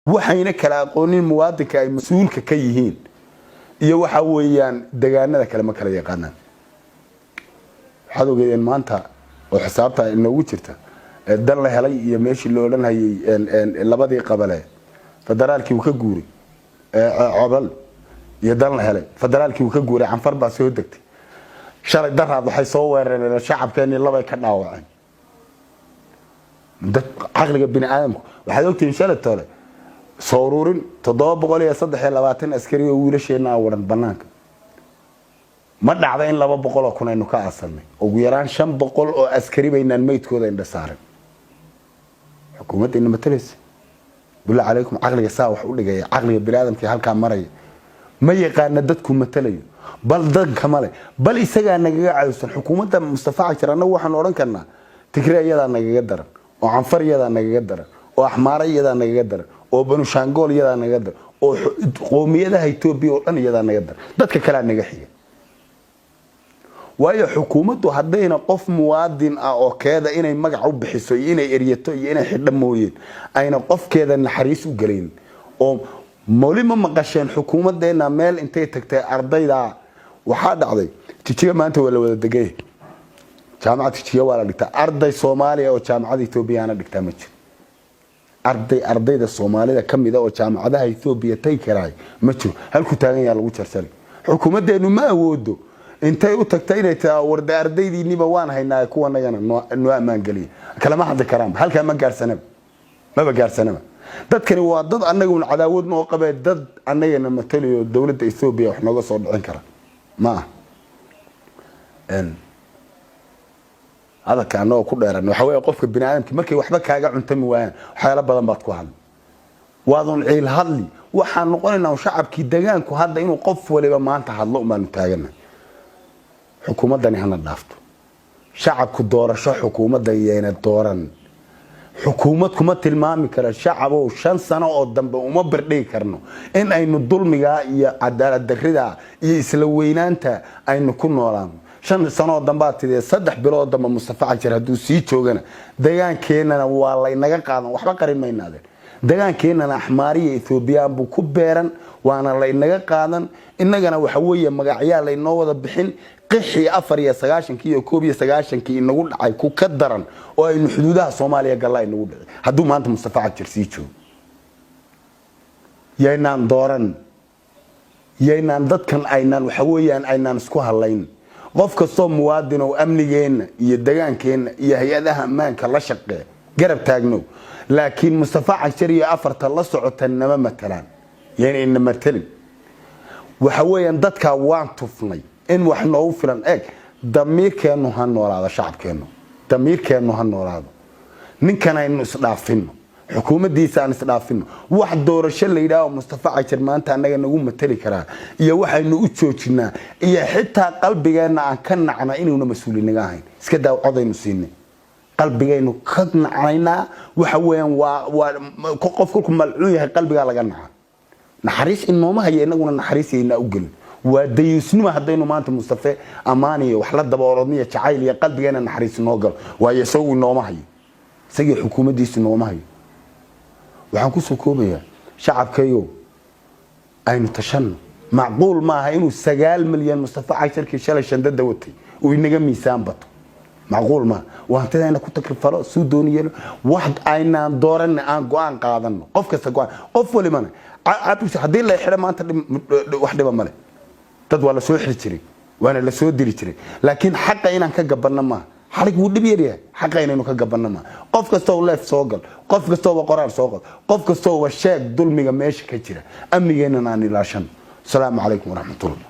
Waxayna kala aqoonin muwaadinka ay mas-uulka ka yihiin iyo waxa weeyaan degaanada kale ma kala yaqaanaan. Waxaad ogeedeen maanta oo xisaabta inoogu jirta dan la helay iyo meeshii la odhanhayay labadii qabale federaalkii uu ka guuray, Cobal iyo Dan la helay federaalkii uu ka guuray. Canfar baa soo degtay shalay daraad, waxay soo weerareen shacabkeenii, labay ka dhaawaceen. Dad caqliga bini aadamku, waxaad ogtihiin shalay tole soo ururin 723 askari oo wiilasheena a waran banaanka. Ma dhacda in 200,000 aynu ka aasanay? Ugu yaraan 500 oo askari baynaan meydkooda indha saaran. Xukuumaddayna matalaysa, billah calaykum, caqliga saa wax u dhigaya, caqliga bini aadamkii halkaa maraya, ma yaqaana dadku matalayo, bal danka male, bal isagaa nagaga cawsan. Xukuumadda Mustafa Cagjar annagu waxaanu odhan karnaa Tigre iyadaa nagaga daran, oo Canfar iyadaa nagaga daran, oo Axmaare iyadaa nagaga daran, oo Banushangool iyadaa nagaga daran, oo qoomiyadaha Etoobiya oo dhan iyadaa naga daran. Dadka kalea naga xiga, waayo xukuumaddu haddayna qof muwaadin ah oo keeda inay magac u bixiso iyo inay eryato iyo inay xidho mooyeen ayna qofkeeda naxariis u gelayn oo moli ma maqasheen xukuumaddeena meel intay tagtay ardayda? Waxaa dhacday Jijiga maanta waa la wada degay, jaamacad Jijiga waa la dhigtaa. Arday Soomaaliya oo jaamacada Ethoobiyaana dhigtaa ma jiro. Arday ardayda Soomaalida ka mida oo jaamacadaha Ethoobiya tagi karaay ma jiro. Halku taagan yaa lagu jarjaray. Xukuumaddeenu ma awoodo intay u tagta inay taa warda ardaydiiniba waan haynaa, kuwanagana noo ammaan geliya. Kalama hadli karaanba, halkaa ma gaarsanaba, maba gaarsanaba. Dadkani waa dad annagun cadaawad noo qabee, dad annagana matalayo dowladda Ethoobiya wax nooga soo dhicin kara ma aha. Hadalka annagoo ku dheeran, waxa weeye qofka bini aadamki markay waxba kaaga cuntami waayaan, waxyaalo badan baad ku hadli, waadun ciil hadli. Waxaan noqonaynaa shacabkii degaanku hadda inuu qof waliba maanta hadlo umaanu taagana. Xukuumaddani hana dhaafto. Shacabku doorasho xukuumadda yayna dooran. Xukuumad kuma tilmaami kara. Shacabow, 5 sano oo dambe uma bardhigi karno in aynu dulmigaa iyo cadaalad darrida iyo isla weynaanta aynu ku noolaano. 5 sano oo dambaad tidee, 3 bilood dambe Mustafa Cagjar hadduu sii joogana, degaankeenana waa laynaga qaadan. Waxba qarin maynaadeen, degaankeenana Axmaariya Ethoobiyan buu ku beeran, waana laynaga qaadan. Innagana waxa weeye magacyaa laynoo wada bixin. Qixii 94-kii iyo 91-kii inagu dhacay ku ka daran oo aynu xuduudaha Soomaaliya galla inagu dhici hadduu maanta Mustafa Cagjar sii joogo. Yaynaan dooran, yaynaan dadkan aynaan waxa weeyaan aynaan isku hadlayn. Qof kastoo muwaadin oo amnigeenna iyo degaankeenna iyo hay-adaha ammaanka la shaqee, garab taagno. Laakiin Mustafa Cagjar iyo afarta la socota nama matalaan, yayna ina matelin. Waxa weeyaan dadkaa waan tufnay in wax noogu filan. Eeg, damiirkeennu ha noolaado, shacabkeennu damiirkeennu ha noolaado. Ninkan aynu isdhaafino, xukuumaddiisa aan isdhaafino. Wax doorasho la yidhaaho Mustafa Cagjar maanta annaga nagu matali karaa iyo waxaynu u joojinaa iyo xitaa qalbigeenna aan ka nacna inuuna mas-uulinaga ahayn, iska daa codaynu siinay, qalbigaynu ka nacnaynaa. Waxa weeyaan waa qof kolku malcuun yahay, qalbigaa laga naca. Naxariis inooma haya, inaguna naxariis yaynaa u gelin. Waa dayuusnimo haddaynu maanta Mustafe ammaan iyo wax la daba orodniyo jacayl iyo qalbigeena naxariis inoo galo, waayo isagu inooma hayo, isagii xukuumaddiisu inooma hayo. Waxaan kusoo koobayaa, shacabkayo, aynu tashanno. Macquul maaha inuu 9 milyan Mustafa Cagjarkii shalay shandada watay uu inaga miisaan bato. Macquul maaha. Waa hantidayna ku takrifalo suu dooni yeelo. Wax aynaan dooranna, aan go-aan qaadano. Qof kasta go-aan, qof walibana haddii la xidho maanta wax dhiba male. Dad waa la soo xiri jiray, waana la soo diri jiray, laakiin xaqa inaan ka gabanno maaha. Xarig wuu dhib yaryahay, xaqa inaynu ka gabanno maaha. Qof kastoo leef soo gal, qof kastooba qoraal soo qor, qof kastooba sheeg dulmiga meesha ka jira. Amnigeennan aan ilaashano. Asalaamu calaykum waraxmatullah.